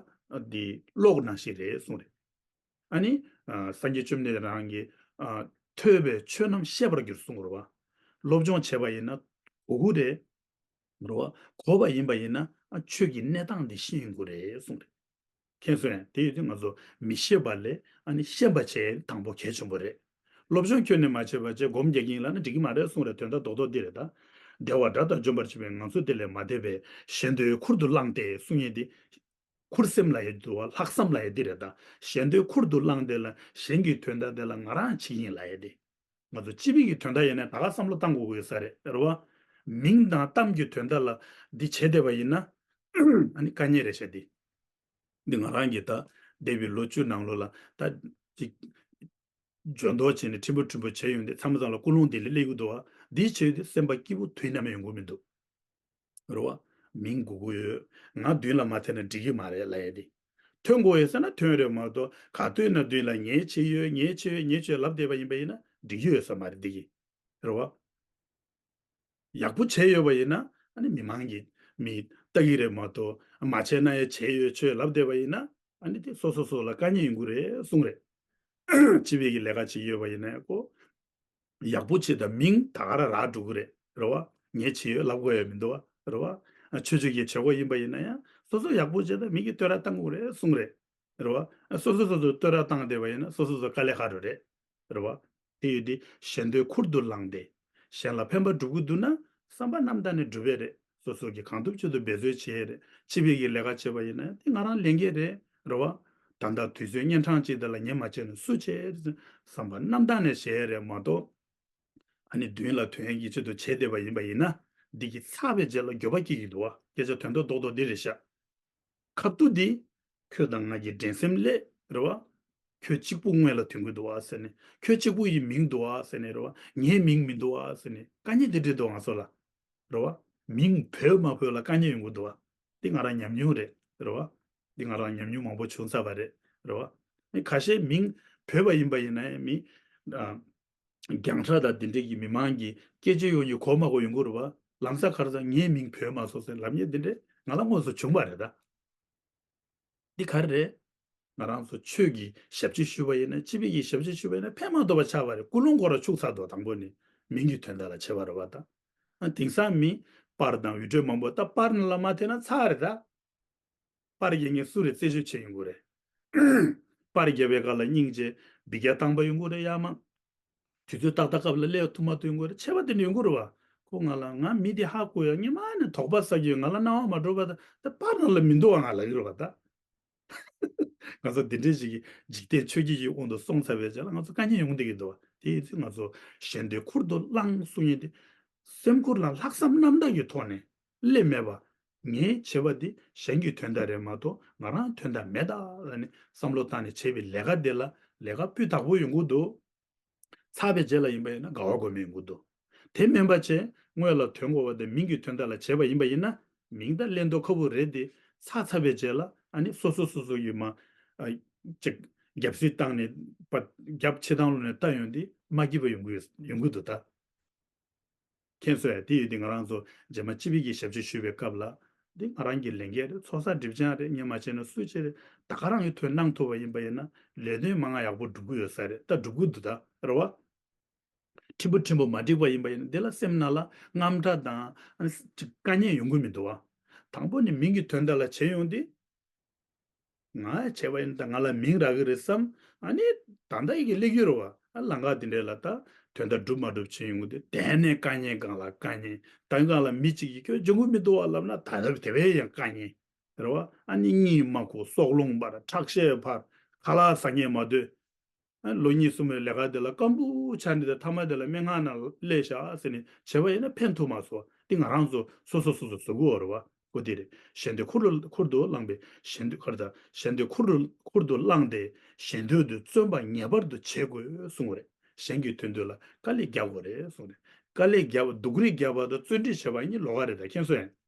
འདི་གློག་ནང་བཞིན་རེད་གསུངས་རེད། ཨ་ནི་ཨ་སངས་རྒྱས་བཅོམ་ལྡན་རང་གིས་ཨ་ཐོས་པས་ཆོས་རྣམས་ཤེས་པར་འགྱུར་གསུངས་རེད་བ། སློབ་སྦྱོང་བྱས་པ་ཡིན་ན་གུ་གུ་རེད། རེད་བ། གོ་བ་ཡིན་པ་ཡིན་ན་ཨ་ཆོས་ཀྱི་གནས་སྟངས་འདི་ཤེས་ཡོང་གི་རེད་གསུངས་རེད། མཁྱེན་སོང་ཡ། དེ་ཡོད་དུས་ང་ཚོ་མི་ཤེས་པ་ལས་ཨ་ནི་ཤེས་པ་བྱས་དང་པོ་གལ་ཆེན་པོ་རེད། སློབ་སྦྱོང་ཁྱོན་ནས་མ་བྱས་པ་བྱས་སྒོམ་རྒྱག་གིན་ལབ་ན་འགྲིག་གི་མ་རེད་གསུངས་རེད། དོན་དག་རྡོག་རྡོག་འདི་རེད་ད། བདེ་བ་དགྲ་དང་འཇོམས་པར་བྱེད་པའི་ངང་ཚུལ་དེ་ལས་མ་འདས་པས་གཞན་དོན་ཁུར་དུ་བླངས་ཏེ་གསུང་ཡས་འདི། ཁུར་སེམས་ལ་ཡོད་འདུག་བ། ལྷག་བསམ་ལ་ཡོད་འདི་རེད་ད། གཞན་དོན་ཁུར་དུ་བླངས་ཏེ་ལ་གཞན་གྱི་དོན་དག་དེ་ལ་ང་རང་བྱེད་ཀྱིན་ལ་ཡོད་འདི། ང་ཚོ་སྤྱི་པའི་གི་དོན་དག་ཡིན་ན་ད་ག་བསམ་བློ་བཏང་དགོས་ཀྱི་ཡོད་ས་རེད། རེད་བ། མིང་དང་གཏམ་གྱི་དོན་དག་ལ་འདི་བྱེད་བསྡད་པ་ཡིན་ན། ཨ་ནི་དཀའ་ངལ་རེད་ཤག་འདི། འདི་ང་རང་གིས་ད་འདས་པའི་ལོ་བཅུ་ནང་ལོགས་ལ་ད་ཅིག་འཇོན་མདོག་བྱས་ནས་ཕྲན་བུ་ཕྲན་བུ་བྱས་ཡོང་དུས་མཚམས་མཚམས་ལ་ཀུན་སློང་དེ་ལས་སླེབས་ཀྱི་འདུག་བ། འདི་བྱས་དུས་སེམས་པ་སྐྱིད་པོ་དུས་ནམ་ཡང་ཡོང་གི་མི་འདུག། རེད་བ། མིང་དགོས་ཀྱི་ཡོད། ང་མདུན་ལ་མ་ཐོན་ན་འགྲིག་གི་མ་རེད་ལབ་ཡས་དེ། ཐོན་དགོས་ཡོད་ཟེར་ན་ཐོན་རེད་མ་གཏོགས་ག་དུས་ན་མདུན་ལ་ངས་བྱས་ཡོད་ངས་བྱས་ཡོད་ངས་བྱས་ཡོད་ལབ་བསྡད་པ་ཡིན་པ་ཡིན་ན་འགྲིག་གི་ཡོད་ས་མ་རེད་འདི་གི། རེད་བ། ཡག་པོ་བྱས་ཡོད་པ་ཡིན་ན་ཨ་ནི་མི་མང་གིས་མི་ལྟ་གི་རེད་མ་གཏོགས་མ་བྱས་ན་ཡང་བྱས་ཡོད་ཆོས་ལབ་བསྡད་པ་ཡིན་ན་ཨ་ནི་དེ་སོ་སོ་སོ་ལ་དཀའ་ངལ་ཡོང་གི་རེད་གསུངས་རེད། སྤྱི་པའི་གི་ལས་ཀ་བྱེད་ཀྱི་ཡོད་པ་ཡིན་ན་ཡང་ཁོ་ཡག་པོ་བྱེད་དང་མིང་ད་ག་རང་རག་འགྲོ་གི་རེད། རེད་བ། ངས་བྱས་ཡོད་ལབ་དགོས་ཡ་མི་འདུག་བ། རེད་བ། ཆོས་ཆོས་ཀྱི་བྱེད་སྒོ་ཡིན་པ་ཡིན་ན་ཡང་སོ་སོ་ཡག་པོ་བྱེད་དང་མི་གིས་བསྟོད་ར་བཏང་དགོས་རེད་གསུངས་རེད། རེད་བ། སོ་སོ་སོ་སོ་བསྟོད་ར་བཏང་བསྡད་པ་ཡིན་ན་སོ་སོ་སོ་དཀའ་ལས་ཁག་འགྲོ་རེད། རེད་བ། དེ་ཡོད་དེ་གཞན་དོན་ཁུར་དུ་བླངས་ཏེ། གཞན་ལ་ཕན་པ་སྒྲུབ་ཀྱི་འདུག་ན་བསམ་པ་རྣམ་དག་ནས་སྒྲུབ་ཡས་རེད། སོ་སོ་གིས་གང་ཐུབ་ཅི་ཐུབ་འབད་རྩོལ་བྱེད་ཡས་རེད། སྤྱི་པའི་གི་ལས་ཀ་བྱེད་པ་ཡིན་ན་དེ་ང་རང་ལས་འགན་རེད། རེད་བ། ད་ལྟ་དུས་ཚོད་གཉན་འཕྲང་ཅིག་དེ་ལ་ངས་མ་བྱས་ན་སུ་བྱེད་རེད། བསམ་པ་རྣམ་དག་ནས་བྱེད་ཡས་རེད་མ་གཏོགས། ཨ་ནི་མདུན་ལ་ཐོན་ཡས་ཀྱི་ཆེད་དུ་བྱས་བསྡད་པ་ཡིན་པ་ཡིན་ན། འདི་གི་ཚར་བའི་རྗེས་ལ་འགྱོད་པ་སྐྱེ་གི་འདུག་བ། སྐད་ཆ་དོན་དག་རྡོག་རྡོག་འདི་རེད་ཤག། ཁ་ཐུག་འདི། ཁྱོད་དང་ང་གི་འགྲན་སེམས་སླེབས་རེད་བ། ཁྱོད་གཅིག་པུ་སྔོན་ལ་ཐོན་གི་འདུག་བ་ཟེར་ནས། ཁྱོད་གཅིག་པུ་ཡི་མིང་འདུག་བ་ཟེར་ནས་རེད་བ། ངའི་མིང་མི་འདུག་བ་ཟེར་ནས་དཀའ་ངལ་འདི་འདྲ་འདུག་ང་ཚོ་ལ། རེད་བ། མིང་བོས་མ་བོས་ལ་དཀའ་ངལ་ཡོང་གི་འདུག་བ། འདི་ང་རང་ཉམས་མྱོང་རེད། རེད་བ། འདི་ང་རང་ཉམས་མྱོང་མང་པོ་བྱུང་ཚར་བ་རེད། རེད་བ། མི་ཁ་ཤས་མིང་བོས་པ་ཡིན་པ་ཡིན་ན་ཡང་མི། ཨ། རྒྱང་བསྒྲགས་དང་འདི་འདྲས་ཀྱི་མི་མང་གི་སྐད་ཆ་ཡོང་ཡི་གོ་མ་གོ་ཡོང་གི་རེད་བ། ལམ་སང་ཁར་སང་ངའི་མིང་བོས་མ་སོང་ཟེར་ལབ་མཁན་འདི་འདྲས་ང་ལ་དངོས་སུ་བྱུང་བ་རེད་ད། འདི་ག་རེ་རེད། ང་རང་ཚོ་ཆོས་ཀྱི་ཞབས་ཕྱི་ཞུས་པ་ཡིན་ན་སྤྱི་པའི་གི་ཞབས་ཕྱི་ཞུས་པ་ཡིན་ན་ཕན་མ་ཐོགས་པ་ཆགས་པ་རེད། ཀུན་སློང་ཁོ་རང་འཆུག་ཚར་འདུག། དང་པོ་ནི་མིང་གི་དོན་དག་ལ་བྱེད་པ་རེད་བ་ད། ཨ་དེང་སང་མི་པར་དང་འུར་སྒྲོན་མང་པོ་ད་པར་ནང་ལ་མ་ཐེབས་ན་ཚར་རེད་ད། པར་རྒྱག་མཁན་སུ་རེད། རྩད་གཅོད་བྱེད་ཡོང་གི་རེད། པར་རྒྱབ་པའི་སྐབས་ལ་སྙིང་རྗེ་འབུད་རྒྱག་བཏང་པ་ཡོང་གི་རེད་ཡ་མ། དུས་ཚོད་ཏག་ཏག་སྐབས་ལ་སླེབས་ཐུབ་མ་ཐུབ་ཡོང་གི་རེད། ཆད་པ་དེ་འདྲ་ཡོང་གི་རེད་བ། ཁོ་ང་ལ་ང་མི་དེ་ཧ་གོ་ཡ་སྔོན་མ་ནས་དོགས་པ་ཟ་གི་ཡོད། ང་ལ་སྣང་བ་མ་འགྲོ་བ་ད་ད་པར་ནང་ལ་མི་འདུག་བ་ང་ལབ་ཀྱི་རེད་བ་ད། ང་ཚོ་འདི་འདྲའི་ཞིག་གི་འཇིག་རྟེན་ཆོས་བརྒྱད་ཀྱི་དབང་དུ་སོང་ཚར་བའི་རྗེས་ལ་ང་ཚོ་དཀའ་ངལ་ཡོང་བསྡད་ཀྱི་འདུག་བ། དེ་ཡིན་ཚེ་ང་ཚོ་གཞན་དོན་ཁུར་དུ་བླངས་གསུང་ཡས་དེ། སེམས་ཁུར་ལ་ལྷག་བསམ་རྣམ་དག་གི་ཐོག་ནས་སླེབས་མེད་པ། ངས་བྱས་པ་འདི་གཞན་གྱི་དོན་དག་རེད་མ་གཏོགས་ང་རང་དོན་དག་མེད་ད་ལབ་ནས་བསམ་བློ་བཏང་ནས་བྱས་པའི་ལས་ཀ་དེ་ལ་ལས་ཀ་སྤུས་དག་པོ་ཡོང་གི་འདུག། ཚར་བའི་རྗེས་ལ་ཡིན་པ་ཡིན་ན་དགའ་བ་དགོས་མེད་ཡོང་གི་འདུག། དེ་མིན་པ་བྱས་སྔོན་ལ་ཐོན་དགོས་པ་དེ་མིང་གི་དོན་དག་ལ་བྱས་པ་ཡིན་པ་ཡིན་ན་མིང་ད་གླེང་མདོག་ཁ་པོ་རེད་དེ། ཚར་ཚར་བའི་རྗེས་ལ་ཨ་ནི་སོ་སོ་སོ་སོ་ཡིན་མ། ཨ། ཅིག་རྒྱབ་གཟིགས་བཏང་ནས་པ་རྒྱབ་ཕྱི་ཐང་ལོག་ནས་ལྟ་ཡོང་དུས་མ་སྐྱིད་པ་ཡོང་གི་ཡོང་གི་འདུག་ད། མཁྱེན་སོང་ཡ། དེ་ཡོད་དུས་ང་རང་ཚོ་རྗེས་མ་སྤྱི་པའི་གི་ཞབས་ཕྱི་ཞུ་བའི་སྐབས་ལ། འདི་ང་རང་གི་ལས་འགན་རེད། ཚོགས་བསགས་སྒྲིབ་སྦྱང་རེད། ངས་མ་བྱས་ན་སུས་བྱེད་རེད། ད་ག་རང་གི་ཐོག་གནང་ཐུབ་པ་ཡིན་པ་ཡིན་ན་ལས་དོན་མང་ང་ཡག་པོ་སྒྲུབ་གི་ཡོད་ས་རེད། ད་སྒྲུབ་གི་འདུག་ད་རེད་བ། ཕྲན་བུ་ཕྲན་བུ་མ་འགྲིག་པ་ཡིན་པ་ཡིན་ན་འདི་ལ་སེམས་ནང་ལ་དངངས་སྐྲག་དང་ཨ་ནི་དཀའ་ངལ་ཡོང་གི་མི་འདུག་བ། དང་པོ་ནི་མིང་གི་དོན་དག་ལ་བྱེད་ཡོང་དུས། ང་བྱས་པ་ཡིན་ད་ང་ལ་མིང་རག་གི་རེད་བསམ། ཨ་ནི་ད་ལྟ་ཡི་གེ་སླེབས་ཡོད་རེད་བ། ཨ་ལམ་ཁ་འདི་འདྲས་ལ་ད་དོན་དག་འགྲུབ་མ་འགྲུབ་བྱེད་ཡོང་གི་འདུག། དེ་ནས་དཀའ་ངལ་སྒང་ལ་དཀའ་ངལ། ད་སྒང་ལ་མི་གཅིག་གིས་ཁྱོད་འཇོན་གི་མི་འདུག་བ་ལབ་ན་ད་ལྟ་དེ་བས་ཡང་དཀའ་ངལ་རེད་བ། ཨ་ནི་གཉིད་མ་ཁུག། སྲོག་རླུང་འབར། ཁྲག་ཤེད་འཕར། ཁ་ལག་ཟ་མཁན་མ་སྡོད། ཨ་ལོ་གཉིས་གསུམ་པའི་ལས་ཀ་དེ་ལ་སྐམ་པོ་ཆགས་ནས་ད་མཐའ་མ་དེ་ལ་སྨྲེ་སྔགས་ནང་སླེབས་ཤག་ཟེར་ནས་བྱས་པ་ཡིན་ན་ཕན་ཐོགས་མ་སོང་། འདི་ང་རང་ཚོ་སོ་སོ་སོ་སོ་བཟོ་དགོས་པ་རེད་བ། ཁོ་དེ་རེད། གཞན་དོན་ཁུར་དུ་ཁུར་དུ་བླངས་པའི་གཞན་དོན་ཁུར་དང་གཞན་དོན་ཁུར་དུ་ཁུར་དུ་བླངས་ཏེ་གཞན་དོན་དུ་བརྩོན་པ་ངེས་པར་དུ་བྱེད་དགོས་གསུངས་པ་རེད། གཞན་གྱི་དོན་དུ་ལ་དཀའ་ལས་རྒྱག་དགོས་རེད་གསུངས་རེད། དཀའ་ལས་བརྒྱབ་པ་སྡུག་རུས་བརྒྱབ་པ་དང་བརྩོན་འགྲུས་བྱས་པ་གཉིས་ལོགས་ཀ་རེད། ད་མཁྱེན་སོང་ཡ།